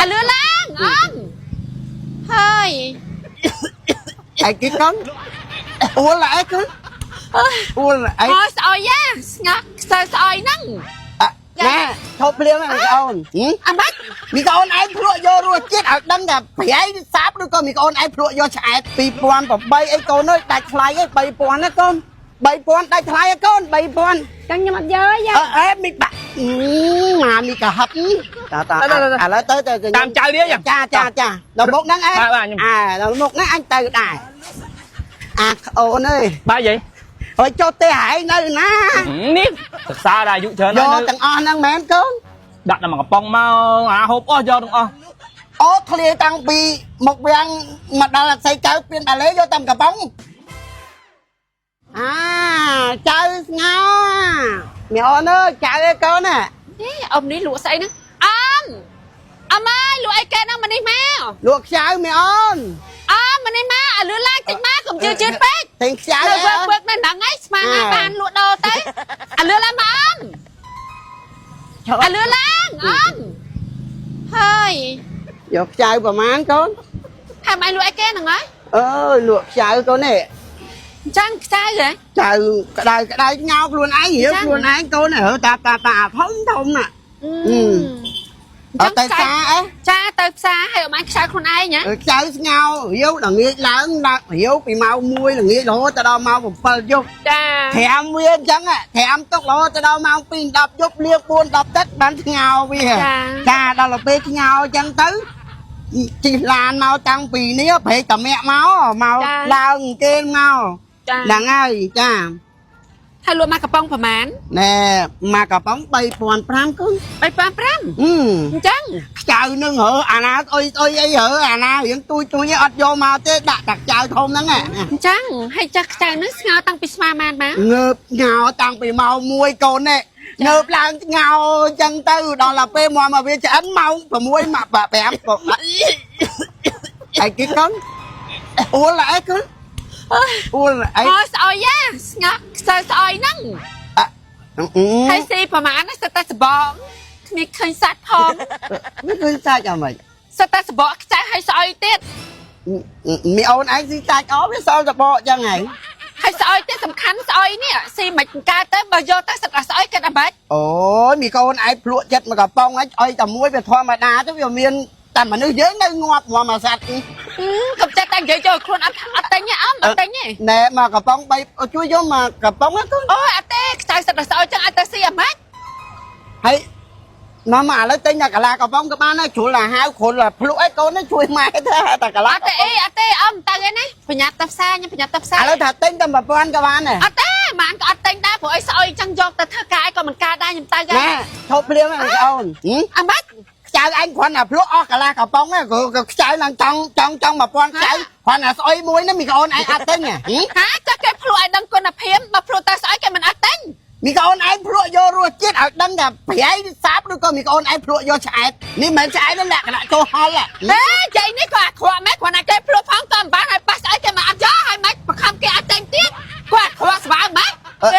អាលឿនឡើងអំហើយ ឯគេកូនអួលឯកូនអួលឯ អូស្អុយយ៉ាស្ងាត់ខ្សែស្អុយហ្នឹង ណែឈប់ភ្លាមហ្នឹងអូន អាម៉េច មីកូនឯងភ្លក់យករសជាតិឲ្យដឹងថាប្រៃសាបឬក៏មីកូនឯងភ្លក់យកឆ្អែត2008អីកូនអើយដាច់ថ្លៃអី3000ណាកូន3000ដាច់ថ្លៃអីកូន3000 ចឹងខ្ញុំអត់យកទេយ៉ា អើអេមីបាក់ម៉ាមីកាហឹបតាតាឥឡូវទៅទៅ តាមចៅនេះយ៉ាង ចាចាចាដល់មុខហ្នឹងឯង បាទបាទខ្ញុំ អើដល់មុខហ្នឹងអញទៅដែរអាក្អូនអើយ បាទយាយ ហើយចុះទេហែងនៅណា នេះសិក្សាដល់អាយុច្រើន យក ហើយ ទាំងអស់ហ្នឹងមែនកូន ដាក់ដល់មកកំប៉ុងមកអាហូបអស់យកទាំងអស់ អូធ្លាយតាំងពីមកវាំងមកដល់អស័យកៅពៀនបាលេយកតាមកំប៉ុងអាចៅស្ងោមីអូនអើយចៅអើយកូនណា នេះអ៊ំនេះលក់ស្អីហ្នឹងអំអំអើយលក់អីគេហ្នឹងមកនេះមក លក់ខ្ចៅមីអូន អំមកនេះមកអាលឿនឡើងតិចមកកុំជឿជឿពេក ទិញខ្ចៅ នៅ អើ វើកវើកនៅហ្នឹងឯងស្មានណាបានលក់ដូរទៅអាលឿនឡើងមកអំអាលឿនឡើងអំហើយ យកខ្ចៅប្រមាណកូន ហើយមិនលក់អីគេហ្នឹងហ៎ អើយលក់ខ្ចៅកូននេះ អញ្ចឹងខ្ចៅហ៎ ចៅក្តៅក្តៅញោខ្លួនឯងរៀបខ្លួនឯងកូនហើតាតាតាធំធំណាអត់ទៅផ្សារអី ចាទៅផ្សារហើយអត់បានខ្ចៅខ្លួនឯងណា ខ្ចៅស្ងោរាវដល់ងាកឡើងដល់រាវពីម៉ោង1ល្ងាចរហូតទៅដល់ម៉ោង7យប់ ចា ត្រាំវាអញ្ចឹងត្រាំទុករហូតទៅដល់ម៉ោង2 10យប់លាង4 10ទឹកបានស្ងោវាចាដល់ទៅពេលស្ងោអញ្ចឹងទៅជិះឡានមកតាំងពីនេះប្រេកតាមាក់មកមកឡើងគេមក ចា ហ្នឹងហើយចា ហើយលក់មកកំប៉ុងប្រហែល ណែមកកំប៉ុង3500កូន 3500 អឺ អញ្ចឹង ខ្ចៅនឹងរើអាណាស្អុយស្អុយអីរើអាណារៀងទួយទួយអត់យកមកទេដាក់តែខ្ចៅធំហ្នឹង អញ្ចឹងហើយចាស់ខ្ចៅហ្នឹងស្ងោតាំងពីស្មាម៉ានមក ងើបញោតាំងពីម៉ោង1កូននេះងើបឡើងញោអញ្ចឹងទៅដល់ទៅពេលមកមកវាឆ្អិនម៉ោង6ម៉ោង5ឯគេកូនអួលឯកូនអួលឯ អូស្អុយយ៉ាស្ងាត់ខ្សែស្អុយហ្នឹងហើយស៊ីប្រហែលណាសិតតែសបងគ្មានឃើញសាច់ផង មិនឃើញសាច់អីមិន សិតតែសបកខ្ចៅហើយស្អុយទៀត មីអូនឯងស៊ីសាច់អស់វាសល់សបកអញ្ចឹងហី ហើយស្អុយទៀតសំខាន់ស្អុយនេះស៊ីមិនកើតទៅបើយកទៅសិតតែស្អុយគិតអាម៉េច អូយមីកូនឯងភ្លក់ចិត្តមកកំប៉ុងឯងអុយតែមួយវាធម្មតាទៅវាមានតែមនុស្សយើងនៅងាប់ងាប់មកសត្វ កុំចេះតែនិយាយចូលខ្លួនអត់អត់ទិញទេអំអត់ទិញទេ ណែមកកំប៉ុង3ជួយយកមកកំប៉ុងណាកូន អូយអត់ទេខ្ចៅសិតតែស្អុយចឹងឲ្យទៅស៊ីអាម៉េច ហើយមកមកឥឡូវទិញតែកាឡាកំប៉ុងក៏បានដែរជ្រុលតែហៅគ្រុលតែភ្លក់អីកូននេះជួយម៉ែទៅតែកាឡា អត់ទេអីអត់ទេអំទៅឯណាប្រញាប់ទៅផ្សារខ្ញុំប្រញាប់ទៅផ្សារ ឥឡូវថាទិញតែ1000ក៏បានដែរ អត់ទេម៉ានក៏អត់ទិញដែរព្រោះអីស្អុយចឹងយកទៅធ្វើការអីក៏មិនកើតដែរខ្ញុំទៅ ណែឈប់ភ្លាមហ្នឹងអូន អាម៉េច ខ្ចៅអញគ្រាន់តែភ្លក់អស់កាឡាកំប៉ុងហ្នឹងក៏ខ្ចៅឡើងចង់ចង់ចង់1000ខ្ចៅគ្រាន់តែស្អុយមួយហ្នឹងមីកូនឯងអត់ទិញហ៎ ហាចាស់គេភ្លក់ឲ្យដឹងគុណភាពបើភ្លក់តែស្អុយគេមិនអត់ទិញ មីកូនឯងភ្លក់យករសជាតិឲ្យដឹងថាប្រៃសាបឬក៏មីកូនឯងភ្លក់យកឆ្អែតនេះមិនមែនឆ្អែតទេលក្ខណៈចូលហល់ ហេចៃនេះក៏អាក្រក់មែនគ្រាន់តែគេភ្លក់ផងក៏មិនបានហើយប៉ះស្អុយគេមិនអត់យកហើយមិនបខំគេអត់ទិញទៀតគាត់អាក្រក់ស្បើម៉េចហេ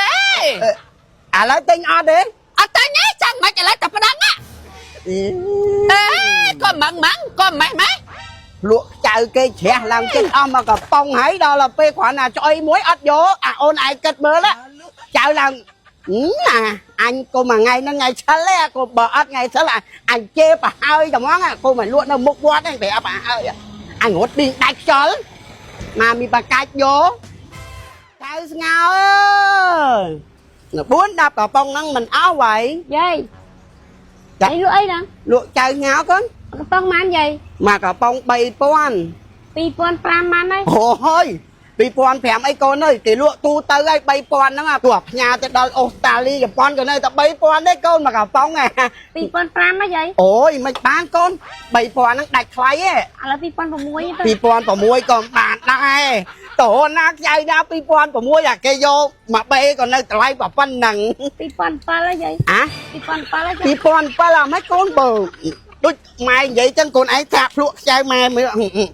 ឥឡូវទិញអត់ទេ អត់ទិញទេចាំមិនឥឡូវតែប្តឹងណាអេក៏ម៉ងម៉ងក៏ម៉េះម៉េះ លក់ចៅគេជ្រះឡើងចិត្តអស់មកកំប៉ុងហើយដល់ទៅពេលគ្រាន់តែឆ្អុយមួយអត់យកអាអូនឯងគិតមើលចៅឡើងណាអញគុំមួយថ្ងៃហ្នឹងថ្ងៃឆិលទេអាគុំបើអត់ថ្ងៃឆិលអញជេរប្រហើយតែហ្មងគុំឲ្យលក់នៅមុខវត្តហ្នឹងប្រាប់ប្រហើយអញរត់ឌីងដាច់ខ្យល់មកមានបកាច់យកចៅស្ងោអើយ4 10កំប៉ុងហ្នឹងមិនអស់ໄວ យាយ ចា អីលក់អីហ្នឹង លក់ចៅស្ងោកូន កំប៉ុងម៉ានយាយ មកកំប៉ុង3000 2500ម៉ានហើយ អូយ2005អីកូនអើយគេលក់ទូទៅហើយ3000ហ្នឹងអាទោះផ្ញើទៅដល់អូស្ត្រាលីជប៉ុនក៏នៅតែ3000ទេកូនមកកំប៉ុងហ៎ 2500ហ៎យាយ អូយមិនបានកូន3000ហ្នឹងដាច់ថ្លៃទេ ឥឡូវ2006ទៅ 2006ក៏បានដែរតោះណាខ្ចីណា2006អាគេយកមកបេក៏នៅតម្លៃប៉ុណ្ណឹង 2007ហ៎យាយ អា 2007ហ៎យាយ 2007អាម៉េចកូនបើដូចម៉ែនិយាយចឹងកូនឯងសាកភ្លក់ខ្ចៅម៉ែមើល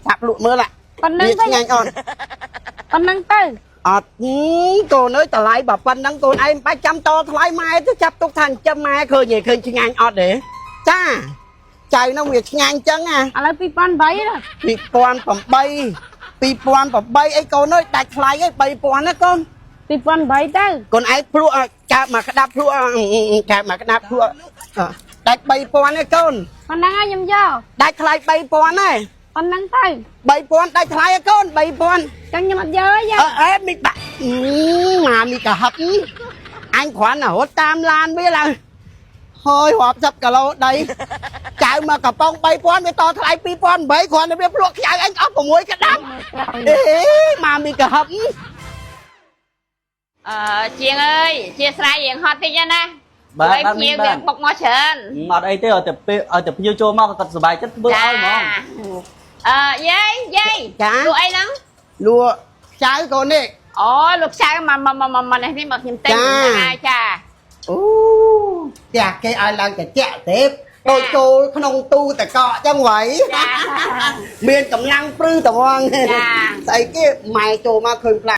សាកភ្លក់មើល ប៉ុណ្ណឹង វា ទៅ ឆ្ងាញ់អត់ ប៉ុណ្ណឹងទៅ អត់កូនអើយតម្លៃបើប៉ុណ្ណឹងកូនឯងមិនបាច់ចាំតថ្លៃម៉ែទៅចាប់ទុកថាចិញ្ចឹមម៉ែឃើញទេឃើញឆ្ងាញ់អត់ទេចា ចៅហ្នឹងវាឆ្ងាញ់ចឹងណា ឥឡូវ2008ណា 2008 2008អីកូនអើយដាច់ថ្លៃអី3000ណាកូន 2008ទៅ កូនឯងភ្លក់កើតមកក្តាប់ភ្លក់កើតមកក្តាប់ភ្លក់ដាច់3000ណាកូន ប៉ុណ្ណឹងហើយខ្ញុំយក ដាច់ថ្លៃ3000ហើយ ប៉ុណ្ណឹងទៅ 3000ដាច់ថ្លៃហ៎កូន3000 ចឹងខ្ញុំអត់យកទេយាយ អើអេមីបាក់ម៉ាមីកាហឹបអញគ្រាន់តែរត់តាមឡានវាឡើងហើយរាប់សិបគីឡូដីចៅមកកំប៉ុង3000វាតថ្លៃ2008គ្រាន់តែវាភ្លក់ខ្ចៅអញអស់6ក្តាប់អេម៉ាមីកាហឹប អឺជាងអើយជាស្រ័យរៀងហត់តិចណា បាទបាទ ភ្ញៀវ បាទ វាបុកមកច្រើន អត់អីទេឲ្យតែពេលឲ្យតែភ្ញៀវចូលមកគាត់សប្បាយចិត្តធ្វើឲ្យហ្មង អឺយាយយាយលក់អីហ្នឹង លក់ខ្ចៅកូននេះ អូលោកចៅមកមកមកមកនេះនេះមកខ្ញុំទិញចាចា អូផ្ទះគេឲ្យឡើងតិចទេដូចចូលក្នុងទូតកកចឹងវ៉ៃ ចា មានកម្លាំងព្រឺត្មង ចា ស្អីគេម៉ែចូលមកឃើញផ្លែ